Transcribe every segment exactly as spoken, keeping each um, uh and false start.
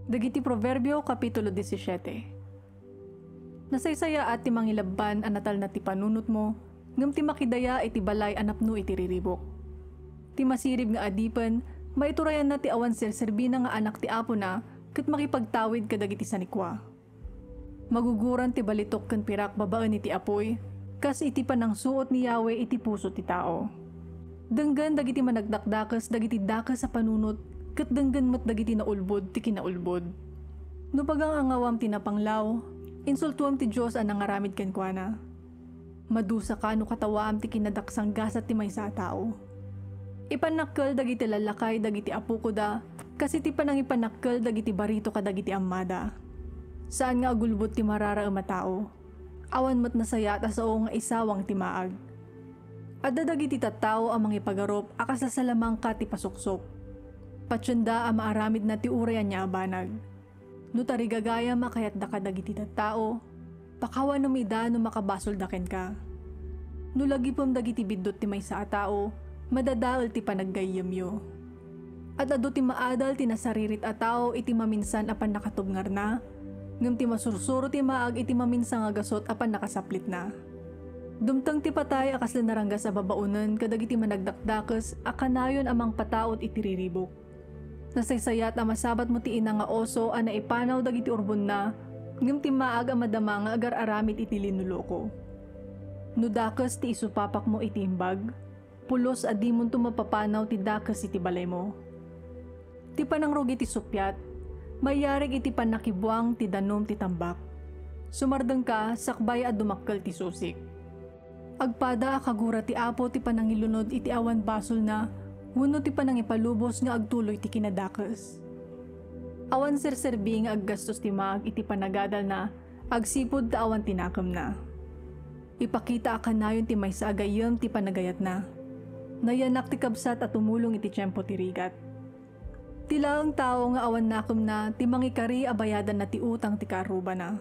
Dagiti Proverbio, Kapitulo disisiete. Nasaysayaat ti mangilabban a natalna ti panunotmo, ngem ti makidaya iti balay a napno iti riribuk. Ti masirib nga adipen, maiturayanna ti awan serserbina nga anak ti apona, ket makipagtawid kadagiti sanikua. Maguguran ti balitok ken pirak babaen iti apuy, kas iti panangsuot ni Yahweh iti puso ti tao. Denggen dagiti managdakdakes dagiti dakes a panunot, ket denggen met dagiti naulbod ti kinaulbod. No pagang-angawam ti napanglaw, insultuem ti Dios a nangaramid kenkuana. Madusaka no katawaam ti kinadaksanggasat ti maysa a tao. Ipannakkel dagiti lallakay dagiti apukoda, kas iti panangipannakkel dagiti barito kadagiti ammada. Saan nga agulbod ti mararaem a tao. Awan met nasayaat a sao nga isawang ti maag. Adda dagiti tattao a mangipagarup a kas la salamangka ti pasuksok. Patienda a maaramidna ti uray ania a banag. No tarigagayam a kayatda kadagiti tattao, pakawanem ida no makabasolda kenka. No lagipem dagiti biddut ti maysa a tao, madadael ti panaggayyemyo. Ad-adu ti maadal ti nasaririt a tao iti maminsan a pannakatubngarna, ngem ti masursuro ti maag iti maminsan nga gasut a pannakasaplitna. Dumteng ti patay a kasla naranggas a babaonen kadagiti managdakdakes a kanayon a mangpataud iti riribuk. Nasaysayaat a masabatmo ti ina nga oso a naipanaw dagiti urbonna, ngem ti maag a madama nga agar-aramid iti linuloko. No dakes ti isupapakmo iti imbag, pulos a dimonto mapapanaw ti dakes iti balaymo. Ti panangrugi ti suppiat, mayarig iti pannakibuang ti danum ti tambak. Sumardengka sakbay a dumakkel ti susik. Agpada a kagura ti Apo ti panangilunod iti awan basolna wenno ti panangipalubos nga agtuloy ti kinadakes. Awan serserbi nga aggastos ti maag iti panagadalna agsipud ta awan ti nakemna. Ipakita a kanayon ti maysa a gayyem ti panagayatna. Nayanak ti kabsat a tumulong iti tiempo ti rigat. Ti laeng tao nga awan nakemna ti mangikari a bayadanna ti utang ti kaarrubana.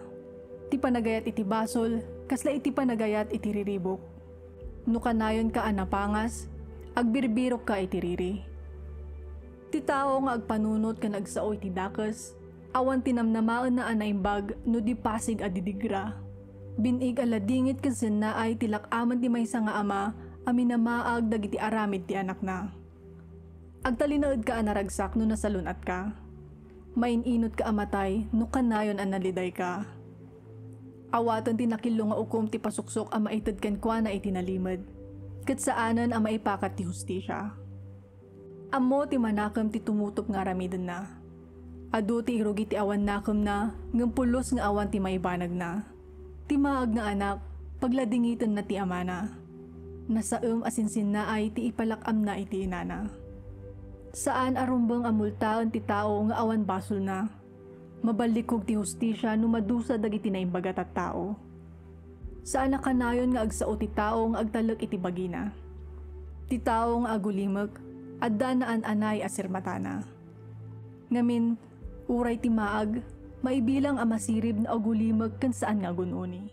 Ti panagayat iti basol, kasla iti panagayat iti riribuk. No kanayonka a napangas, agbirbirokka iti riri. Ti tao nga agpanunot ken agsao iti dakes, awan ti namnamaenna a naimbag no di pasig a didigra. Bin-ig a ladingit ken sennaay ti lak-amen ti maysa nga ama a minamaag dagiti aramid ti anakna. Agtalinaedka a naragsak no nasalun-atka. Main-inotka a matay no kanayon a nalidayka. Awaten ti nakillo nga ukom ti pasuksok a maited kenkuana iti nalimed, ket saanen a maipakat ti hustisia. Ammo ti manakem ti tumutop nga aramidenna. Adu ti irugi ti awan nakemna, ngem pulos nga awan ti maibanagna. Ti maag nga anak, pagladingitenna ti amana. Nasaem a sinsinnaay ti ipalak-amna iti inana. Saan a rumbeng a multaen ti tao nga awan basolna. Maballikog ti hustisia no madusa dagiti naimbag a tattao. Saan a kanayon nga agsao ti tao nga agtalek iti bagina. Ti tao nga agulimek, adda naan-anay a sirmatana. Ngamin, uray ti maag, maibilang a masirib no agulimek ken saan nga agun-uni.